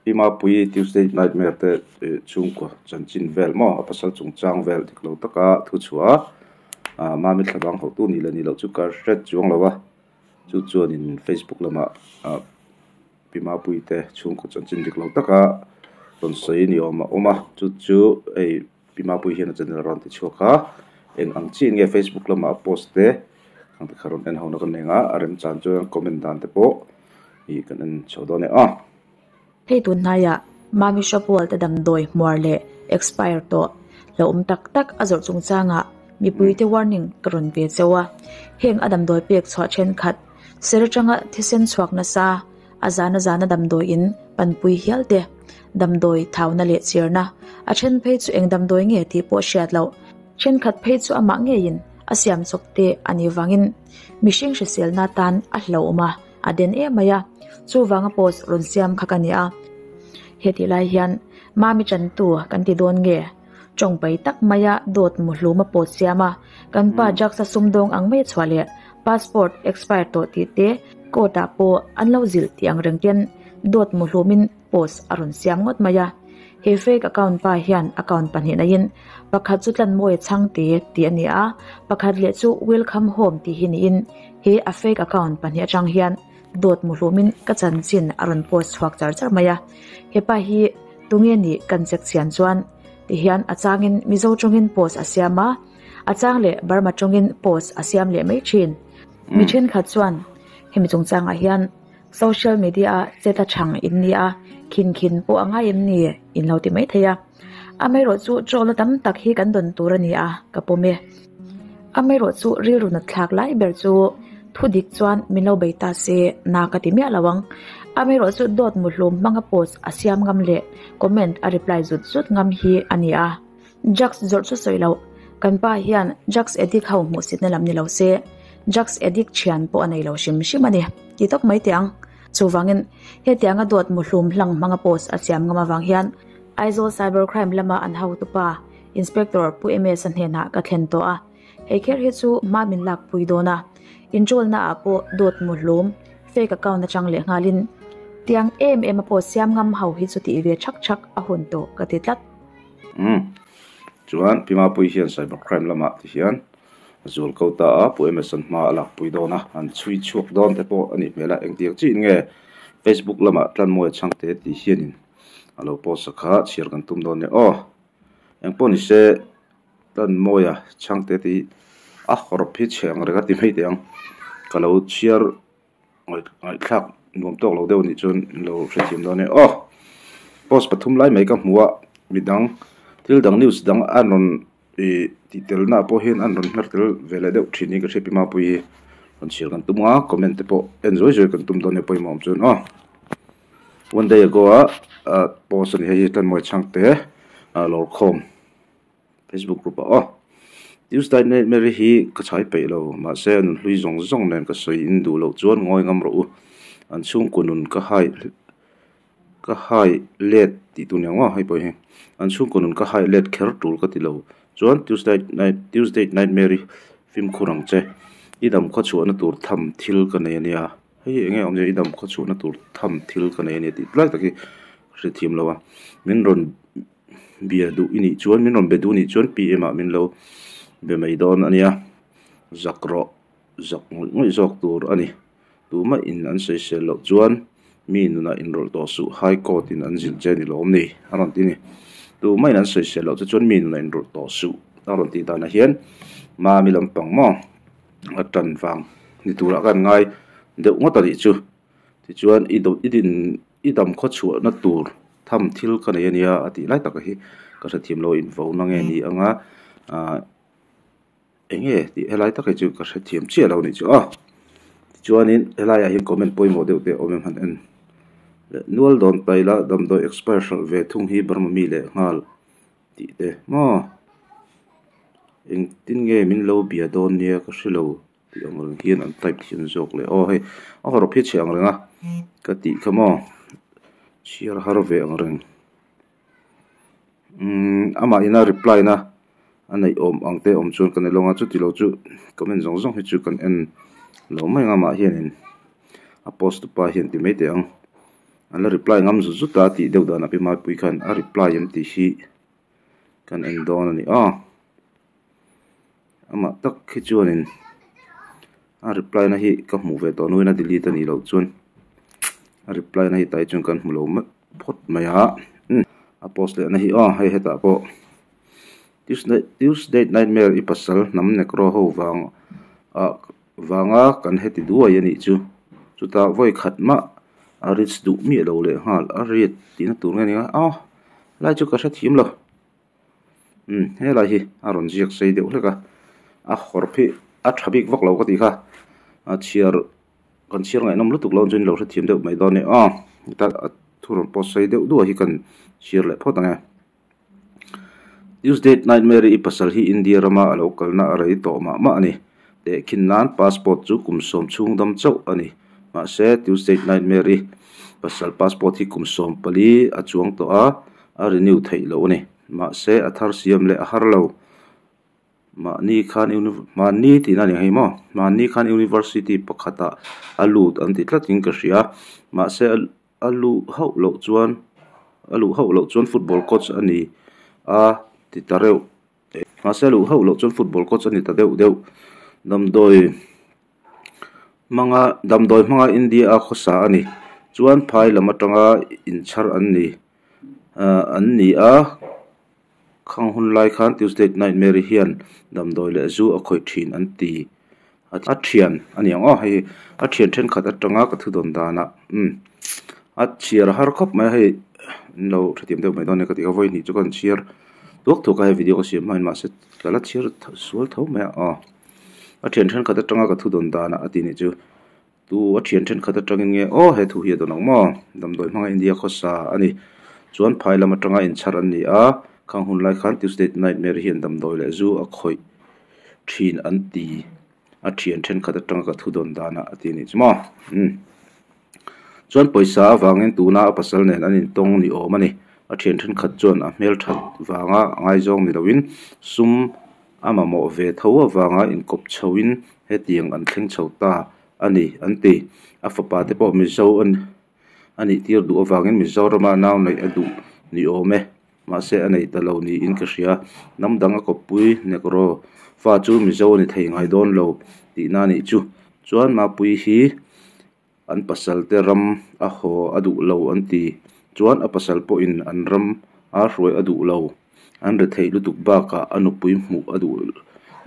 Pi Mapuii Tuesday Nightmare te chhungkaw chanchin vel maw a pasal chungchang vel dik lo taka thu chhuah a Mami thlavang hauhtu nih leh nih loh chu ka hre chuang lo a chu chuanin Facebook lamah ah Pi Mapuii te chhungkaw chanchin dik lo taka rawn sawi ni awm a awm a chu chu hei Pi Mapuii hian a channel a rawn ti chhuak a eng ang chiah nge Facebook lamah a post te ang te kha rawn en ho na ka nei ang a a remchan chuan comment dan te pawh ih kan en chho dawn e aw. Hei tun hnaiah Mami Shop World a damdawi hmuar leh expire tawh lo awm tak tak a zawrh chungchangah mipuite warning ka rawn ve cheu a. Heng a damdawi pek chhuah thenkhat ser atanga thisen chhuak nasa a zana zana damdawi in panpui hial te, damdawi thauna leh chirna a then phei chu eng damdawi nge tih pawh hriat loh. Thenkhat phei chu amah ngeiin a siam chawp te a nih vangin mihring hriselna tan a hlauhawm a. A den em mai a, chuvanga post rawn siam kha ka ni a. Hetih lai hian Mami chantu kan ti dawn nge? Tawngpai tak maia dawt muhluma post siam a, kan pa drugs a sumdawng ang mai a chhuah leh passport expire tawh tih te court ah pawh an lo zilh tih ang reng ten dawt muhlumin post a rawn siam ngawt mai a. He fake account pa hian account pahnih naiin pakhat chu Tlanmawia Chhangte tih a ni a, pakhat leh chu Welcome Home tih hi niin he a fake account pahnih atang hian dawt muhlumin ka chanchin a rawn post chhuak char char mai a. Hepa hi tunge nih kan check chian chuan tihian a changin Mizo tawngin post a siam a, a chang leh Burma tawngin post a siam leh mai thin. Mi thenkhat chuan hemi chungchangah hian Social media a chet a chhang in ni a, khin khin pawh a ngai em ni in lo ti mai thei a. Amaherawh chu troll tam tak hi kan dawn tur a ni a, ka pawm e. Amaherawh chu rilru nat thlak lai ber chu thu dik chuan min lo bei ta se na ka ti miah lo ang. Amaherawh chu dawt muhlum hmanga post a siam ngam leh comment a reply zut zut ngam hi a ni a. Drugs zawrh chu sawi loh, kan pa hian drugs addict ho hmuhsitna lam ni lo se, drugs addict thian pawh a nei lo hrim hrim a ni, ti tawp mai teh ang. Chuvangin, hetianga dawt muhlum hlang hmanga post a siam ngam avang hian Aizawl Cyber Crime lama an hotupa Inspector Pu MS-a hnenah ka thlen tawh a, hei kher hi chu hma min lakpui dawn a, inṭawlna ah pawh dawt muhlum fake account atang leh nghalin tiang em em a post siam ngam ho hi chu tih ve thak thak a hun tawh ka ti tlat. Umm. Chuan Pi Mapuii hian cyber crime lamah ti hian a zual ko ta a, Pu Emerson hma a lakpui dawn a, an chhui chhuak dawn te pawh a nih hmel a, engtiang chiin nge Facebook lamah Tlanmawia Chhangte tih hianin a lo post a kha chhiar kan tum dawn nia aw. Engpawh ni se Tlanmawia Chhangte tih a hawrh hi chhe ang reng a ti mai teh ang, ka lo chhiar ngaihthlak nuam tawk lo deuh anih chuan in lo hrethiam dawn e aw post pathum lai mai ka hmu a midang thil dang news dang an rawn ih tih tel na pawh hian an rawn hmer tel ve leh deuh thin hi ka hria pi mapui hi rawn chhiar kan tum a comment te pawh en zuai zuai kan tum dawn nia pawimawh awm chuan aw one day ago a post a ni hei hi Tlanmawia Chhangte a lawrkhawm. Facebook group ah aw. Tuesday Nightmare hi ka chhai peih lo, mahse nun hlui zawng zawng nen ka sawi in duh loh chuan ngawi ngam rawh u. An chhungkaw nun ka hai ka hai let tih tur nia maw hei pawh hi. An chhungkaw nun ka hai let kher tul ka ti lo. Chuan Tuesday Night Tuesday Nightmare hi fimkhur ang che. I dam khaw chhuahna tur tham thil ka nei a nia. Hei hi enge awmzia i dam khaw chhuahna tur tham thil ka nei a nia tih lai tak hi ka hrethiam lo a. Min rawn. Bia duh i nih chuan min rawn be duh nih chuan PM ah min lo be mai dawn a nia. Zak rawh, zak ngawih ngawih zawk tur a ni. Tumah in an sawisel loh chuan mi nunah inrawlh tawh suh High Court in an zilh che ni lawm ni a rawn ti a ni. Tumah in an sawisel loh che chuan mi nunah inrawlh tawh suh a rawn tih danah hian Mami lampang maw a tan vang ni turah khan ngai deuh ngawt a nih chu. Tichuan i i din i dam khaw chhuahna tur tham thil ka nei a nia a tih lai tak hi ka hrethiam lo invo na nge ni anga ah eng nge tih helai tak hi chu ka hrethiam chiah lo nih chu aw tichuanin helaiah hian comment pawimawh deuh te a awm em han en leh nual dawn ta ila damdawi expire hralh ve thung hi Burma mi leh nghal tih te maw engtin nge min lo bia dawn nia ka hre lo. Tih ang reng hian an type thiam zawk leh aw hei a hawrawp hi chhe ang reng a ka tih kha maw chhiar har ve ang reng umm amah ina reply na a neih awm ang te awm chuan kan en lawng a chuti lo chu comment zawng zawng hi chu kan en lo mai ang amah hianin a post tu pa hian ti mai teh ang. An la reply ngam zut zut a tih deuh danah Pi Mapuii khan a reply em tih hi kan en dawn a ni aw. Amah tak hi chuanin a reply na hi ka hmuh ve tawh hnuin a delete a nih loh chuan a reply na hi tai chuan kan hmu lo phawt mai a a post leh na hi aw hei hetah pawh Tuesday nightmare i pasal hnam nekro ho vang ah vanga kan heti duai a nih chu. Chutah vawi khat mah a reach duh miah lo leh nghal a read tihna tur nge ni a aw helai chu ka hrethiam lo umm helai hi a rawn ziak sei deuh hlek a a hawrh hi a tha bik vak lo ka tih kha a chhiar kan chhiar ngaihnawm lutuk lo chuan lo hrethiam deuh mai dawn a ni aw heta a thu rawn post sei deuh duah hi kan chhiar leh phawt ang e. Tuesday Nightmare i pasal hi India rama a lo kalna a rei tawh mah mah a ni. Tehkhin nan passport chu kum sawm chhung dam chauh a ni. Mahse, Tuesday Nightmare i pasal passport hi kum 14 a chuang tawh a, a renew theih loh a ni. Mahse, a thar siam leh a har lo. Mahni khan mahni tihna a ni hei maw? Mahni khan university pakhatah a lut an ti tlatin ka hria. Mahse, A luh hauh loh chuan a luh hauh loh chuan football coach a ni a ti ta reuh. Mahse a luh hauh loh chuan football coach a ni ta deuh deuh. Damdawi hmanga damdawi hmanga India a khawsa a ni. Chuan phai lam atanga inchhar an ni ah an ni a. Khang hun lai khan Tuesday Nightmare hian damdawi leh zu a khawih thin an ti. A thian a ni ang aw hei a thian thenkhat atanga ka thu dawn danah umm a chhiar har khawp mai a hei an lo hrethiam deuh mai dawn a ni ka ti a vawi hnih chu ka han chhiar thuak thuak a hei video ka siam hmain mahse ka la chhiar sual tho mai a aw a thian thenkhat atanga ka thu dawn danah a ti nih chu tu a thian thenkhat atangin nge aw he thu hi a dawn ang maw damdawi hmanga India khawsa a ni chuan phai lam atanga inchhar an ni a khang hun lai khan Tuesday Nightmare hian damdawi leh zu a khawih. thin an ti a thian thenkhat atanga ka thu dawn danah a ti a nih chu maw umm chuan pawisa avangin tuna a pasal nen an intawng ni awm a ni a thian thenkhat chuan a hmel that vanga ngaizawng ni loin sum a mamawh ve tho avanga inkawp chhoin hetiang an thleng chho ta a ni an ti a fapa te pawh mizo a nih tir duh avangin Mizorama nau neih a duh ni awm e. Mahse a nei ta lo niin ka hria. Hnam dang a kawppui Negro fa chu Mizo a ni thei ngai dawn lo tihna a nih chu. Chuan Mapuii hi an pasal te ram a haw a duh lo an ti. Chuan a pasal pawhin an ram a hruai a duh lo. An retheih lutuk bakah a nupui hmuh a duh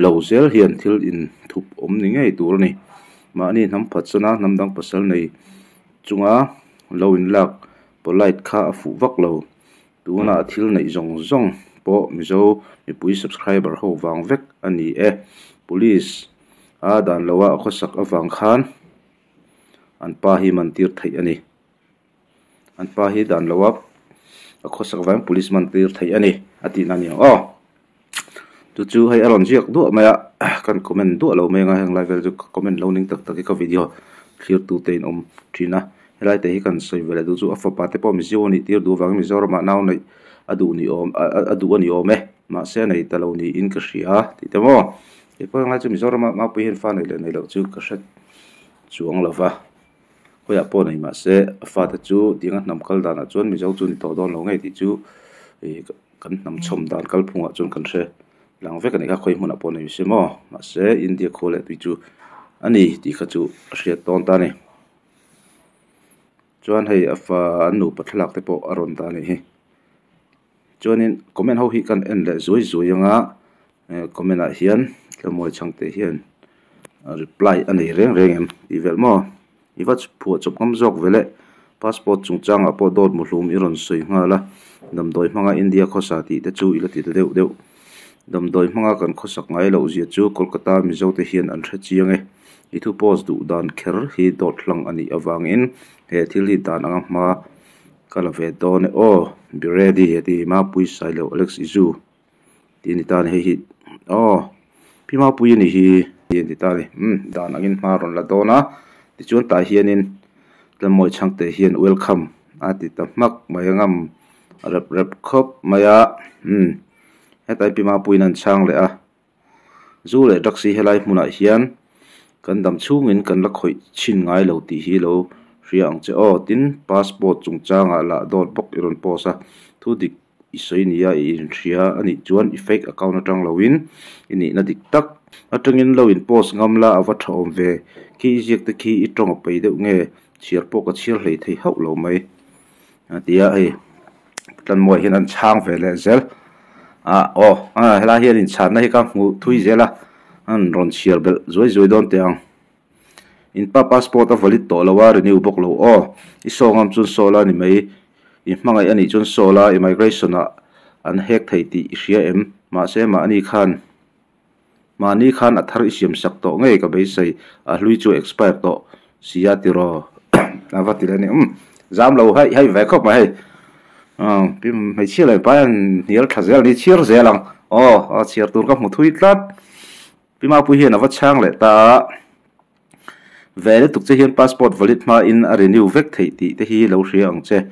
lo zel hian thil inthup awm ni ngei tur a ni. Mahni hnam phatsana hnam dang pasal nei chunga lo inlak polite kha a fuh vak lo. Tunah thil neih zawng zawng pawh Mizo mipui subscriber ho vang vek a ni e. Police a dan loa a khawsak avang khan an pa hi man tir theih a ni. An pa hi dan loa a khawsak avangin police man tir theih a ni a tihna a ni ang aw. Chu chu hei a rawn ziak duah mai a, kan comment duah lo mai anga heng lai vel chu ka comment lo ning tak tak hi ka video thlir tu te in awm thin a helai te hi kan sawi ve leh duh chu a fapa te pawh Mizo a nih tir duh avangin Mizoramah nau neih a duh ni awm a duh a ni awm e mahse a nei ta lo niin ka hria tih te maw keipawh heng lai chu Mizoramah Mapuii hian fa nei leh nei loh chu ka hre chuang lo va khawiah pawh nei mahse a fate chu tianga hnam kal danah chuan Mizo chu ni tawh dawn lo ngei tih chu ih. Kan hnam chhawm dan kalphungah chuan kan hre lang vek a nih kha khawi hmunah pawh nei se maw mahse India khua leh tui chu a ni tih kha chu a hriat tawn ta a ni chuan hei a fa an nupa thlalak te pawh a rawn dah a nih hi chuanin comment ho hi kan en leh zuai zuai anga comment ah hian tlawmawii chhangte hian reply a nei reng reng em tih vel maw. I va phuah chawp ngam zawk ve le. Passport chungchangah pawh dawt muhlum i rawn sawi nghal a, damdawi hmanga India khawsa tih te chu i la ti ta deuh deuh. Damdawi hmanga kan khawsak ngai loh zia chu Kolkata Mizo te hian an hre chiang e. I thu post duh dan kher hi dawt hlang a nih avangin he thil hi dan anga hma ka la ve dawn e aw. Be ready a ti Mapui Sailo Alex Izu. Tih a ni ta a ni hei hi aw Pi Mapuii a nih hi tih a ni ta a ni umm dan angin hma a rawn la dawn a tichuan tah hianin Tlamawi Chhangte hian welcome a ti ta hmak mai a ngam a rep rep khawp mai a umm hetlai Pi Mapuiin an chhang leh a zu leh drugs hi helai hmunah hian kan dam chhungin kan la khawih chhin ngai lo tih hi lo. Hria ang che aw. Tin, passport chungchangah lah dawt bawk i rawn post a, thu dik i sawi nia i inhria a nih chuan i fake account atang loin i nihna dik tak atangin lo in post ngam la a va tha awm ve. Khi i ziak te khi i tawng a pei deuh nge chhiar pawh ka chhiar hlei thei hauh lo mai a ti a, hei Tlanmuai hian an chhang ve leh zel a aw helai hian inchhanna hi ka hmuh thui zel a an rawn chhiar belh zuai zuai dawn teh ang. In pa passport a valid tawh lo a, renew bawk lo aw. I saw ngam chuan saw la ni mai. I hmangaih a nih chuan saw la, immigration ah an hek thei tih i hria em? Mahse mahni khan mahni khan a thar i siam sak tawh ngei ka beisei, a hlui chu expire tawh si a tiraw a va ti leh a ni. Umm zam lo haih haih ve khawp mai hei. Umm hmeichhia leh mipa hian hnial tha zel a ni, chhiar zel ang aw, chhiar tur ka hmu thui tlat. Pi Mapui hian a va chhang leh ta a, Ve lutuk che hian passport valid hmain a renew vek theih tih te hi lo hria ang che.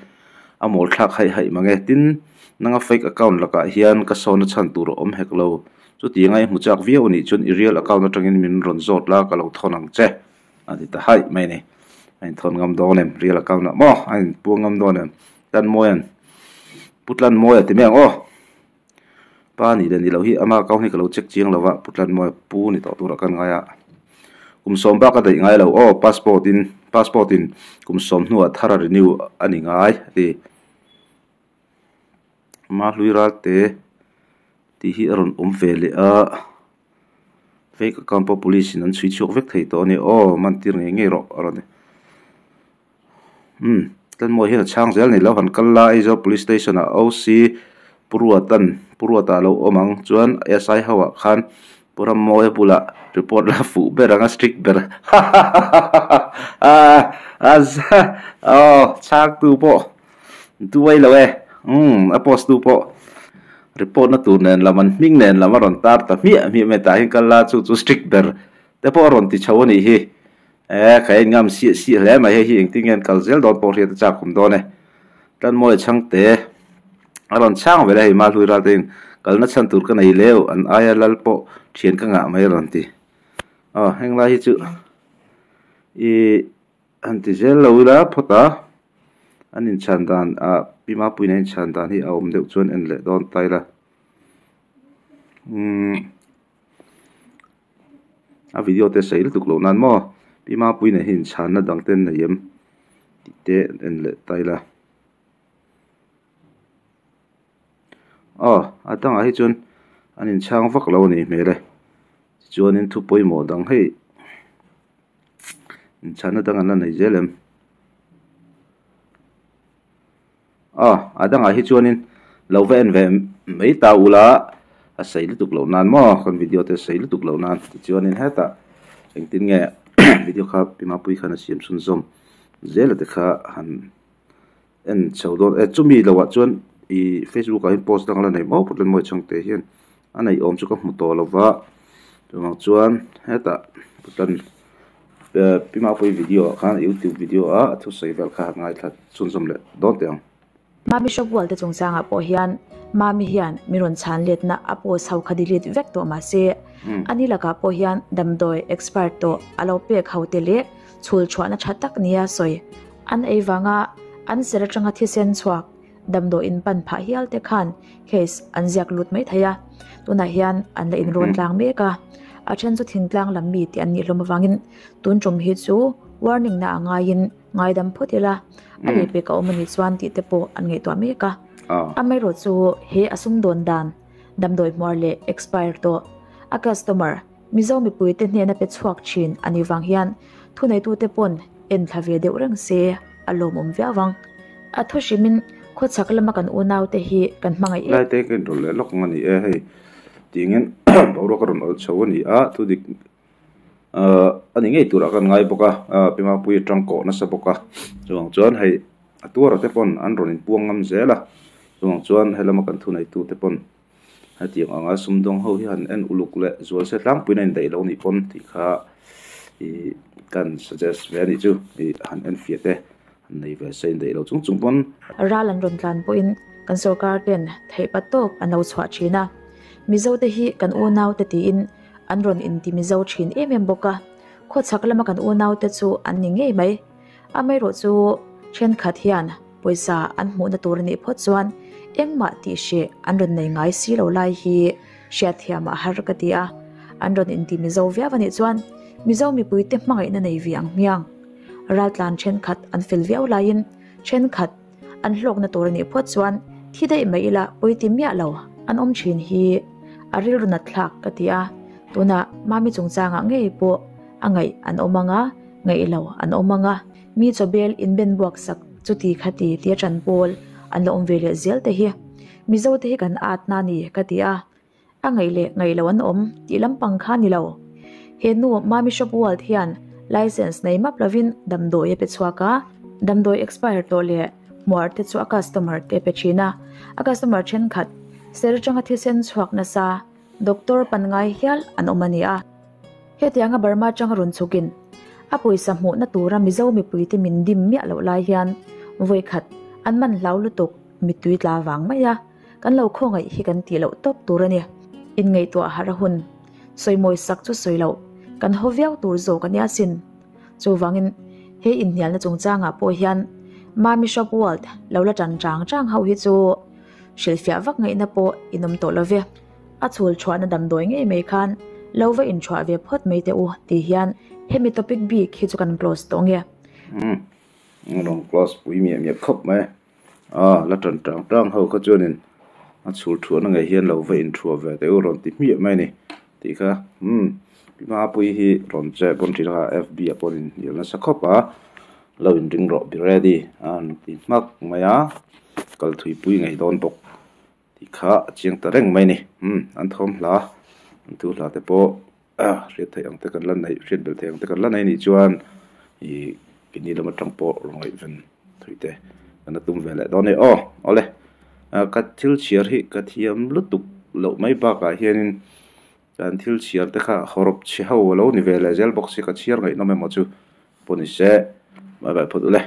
A mawl thlak haih haih mang e. Tin, nanga fake account lakah hian ka sawna chhan tur a awm hek lo. Chutianga i hmu chak viau anih chuan i real account atangin min rawn zawt la ka lo thawn ang che. A ti ta haih mai a ni. A inthawn ngam dawn em? Real account ah maw? A inpuang ngam dawn em? Tlanmawia'n, Pu Tlanmawia ti mai ang aw. Pa nih leh ni loh hi ama account hi ka lo check chiang lo va, Pu Tlanmawia pu ni tawh turah ka ngai a. Kum sawm bak a daih ngai lo aw, passport in passport in kum sawm hnuah thar a renew a ni ngai a ti. Ama hlui ral te tih hi a rawn awm ve leh a, fake account pawh police in an chhui chhuak vek thei tawh a ni aw, mantir ngei ngei rawh a rawn ti. Umm Tlanmuai hian a chhang zel a ni lo han kal la Aizawl police station ah OC Pu Ruatan Pu Ruata a lo awm ang chuan SI ho ah khan Pu Rammawia bulah report la fuh ber ang a strict ber hahahaha aw chhang tu pawh duai lo e umm a post tu pawh report na tur nen lam an hming nen lam a rawn tar ta hmiah hmiah mai tah hian kal la chu chu strict ber te pawh a rawn ti chho a nih hi. E, ka en ngam siah siah hle mai, hei hi engtin nge an kal zel dawn pawh hriat a chak awm dawn e. Tlanmawia chhangte a rawn chhang vel a, hei Mahlui ral te in kalna chhan tur ka nei leu, an aia lal pawh thian ka ngah mai a rawn ti. Aw, heng lai hi chu i han ti zel lo ila phawt a, an inchhan dan ah Pi Mapuiin a inchhan dan hi a awm deuh chuan en leh dawn ta ila. Umm. A video te sawi lutuk loh nan maw Pi Mapui nen hian inchhanna dang te an nei em tih te an en leh ta ila. Aw a dangah hi chuan an inchhang vak lo a nih hmel e tichuanin thu pawimawh dang hei inchhanna dang an la nei zel em. Aw, a dangah hi chuanin lo va en ve mai ta ula, a sei lutuk loh nan maw, kan video te a sei lutuk loh nan tichuanin hetah engtin nge video kha Pi Mapui khan a siam chhunzawm zel a te kha han en chho dawn e, chumi loah chuan ih facebook ah hian post dang la nei maw Putlan Mawi Chhangte hian a neih awm chu ka hmu tawh lo va, chuvang chuan hetah Putlan. Pi Mapui video ah khan youtube video a a thusawi vel kha han ngaithla chhunzawm leh dawn teh ang. Mami shop wall te chungchangah pawh hian Mami hian mi rawn chhan letna a post ho kha delete vek tawh mahse ani lakah pawh hian damdawi expert tawh a lo pek ho te leh chhul chhuahna tha tak nia sawi an ei vanga an ser atanga thisen chhuak Damdawi in pan phah hial te khan case an ziak lut mai thei a, tunah hian an la inrawn tlang mek a, a then chu thingtlang lam mi tih an nih hlawm avangin tun tum hi chu warning na a ngaiin ngaidam phawt ila a lehpek a awm a nih chuan tih te pawh an ngaihtuah mek a. Amaherawh chu he a sumdawn dan damdawi hmuar leh expire tawh a customer Mizo mipuite hnena pe chhuak thin a nih vang hian thuneitute pawn en thla ve deuh reng se a lawmawm viau ang. A thu hrimin khawchhak lama kan unaute hi kan hmangaih em. Laite ka inrawlh leh lawk ang a ni e hei tingin boruak a rawn awlh chho a ni a, thu dik a ni ngei turah kan ngai bawk a, Pi Mapui atang kawh nasa bawk a, chuvang chuan hei a tuara te pawn an rawn inpuang ngam zel a, chuvang chuan helama kan thuneitute pawn Hetiang anga sumdawng ho hi han en uluk leh zual se tlangpuiin a indaih lo nih pawn tih kha ih kan suggest ve a nih chu ih han en fiah te han nei ve se indaih lo chung chung pawn. Ral an rawn tlan pawhin kan sorkar ten theih pa tawp an lo chhuah thin a, Mizo te hi kan unau te tiin an rawn inti Mizo thin em em bawk a, khawchhak lama kan unau te chu an ni ngei mai. Amaherawhchu thenkhat hian pawisa an hmuhna tur a nih phawt chuan engmah tih hreh an rawn nei ngai si lo lai hi hriatthiam a har ka ti a, an rawn inti Mizo viau a nih chuan Mizo mipuite hmangaihna nei ve ang hmiang. Raltlan thenkhat an fel viau laiin thenkhat an hlawkna tur a nih phawt chuan thi daih mai ila pawiti miah lo an awm thin hi a rilru nat thlak ka ti a, tunah Mami chungchangah ngei pawh a ngaih an awm ang a, ngaih lo an awm ang a, mi chawbel inben buak sak chuti khati tia tan pawl an la awm ve leh zel te hi Mizo te hi kan at na ni ka ti a, A ngaih leh ngaih lo an awm tih lampang kha ni lo. He nu Mami Shop World hian license nei map lovin damdawi a pe chhuak a, damdawi expire tawh leh hmuar te chu a customer te a pe thin a. A customer thenkhat ser atanga thisen chhuak nasa doctor pan ngai hial an awm a ni a. Hetianga Burma atanga rawn chhukin a pawisa hmuhna tura Mizo mipuite min dim miah loh lai hian vawikhat an man hlau lutuk mittui tla vang mai a. Kan lo khawngaih hi kan tih loh tawp tur a ni. Inngaihtuah harh a hun. Sawimawi sak chu sawi loh. Kan haw viau tur zawk a nia sin. Chuvangin he inhnialna chungchangah pawh hian Mami Shop World lo la tan chang chang ho hi chu hrilhfiah vak ngaihna pawh in awm tawh lo ve. A chhul chhuahna damdawi ngei mai khan lo va inchhuah ve phawt mai teh u tih hian hemi topic bik hi chu kan close tawh nge. Umm rawn close pui miah miah khawp mai. A la tan tang tang ho kha chuanin a chhul thuahna ngei hian lo va inthuah ve teh u rawn ti hmiah mai a ni tih kha umm Mapui hi rawn che pawn thin a F B ah pawh in hnial nasa khawp a lo in ring rawh be ready a rawn ti hmak mai a kal thui pui ngei dawn bawk tih kha a chiang ta reng mai a ni umm an thawm hla an thu hla te pawh hriat theih ang te kan la neih hriat belh theih ang te kan la nei anih chuan ih keini lam atang pawh rawn ngaihven thui te kan la tum ve leh dawn a ni aw awle ka thil chhiar hi ka thiam lutuk loh mai bakah hianin kan thil chhiar te kha hawrawp chhe ho a lo ni ve leh zel bawk si ka chhiar ngaihnawm emaw chu pawh ni se bye bye phawt ule.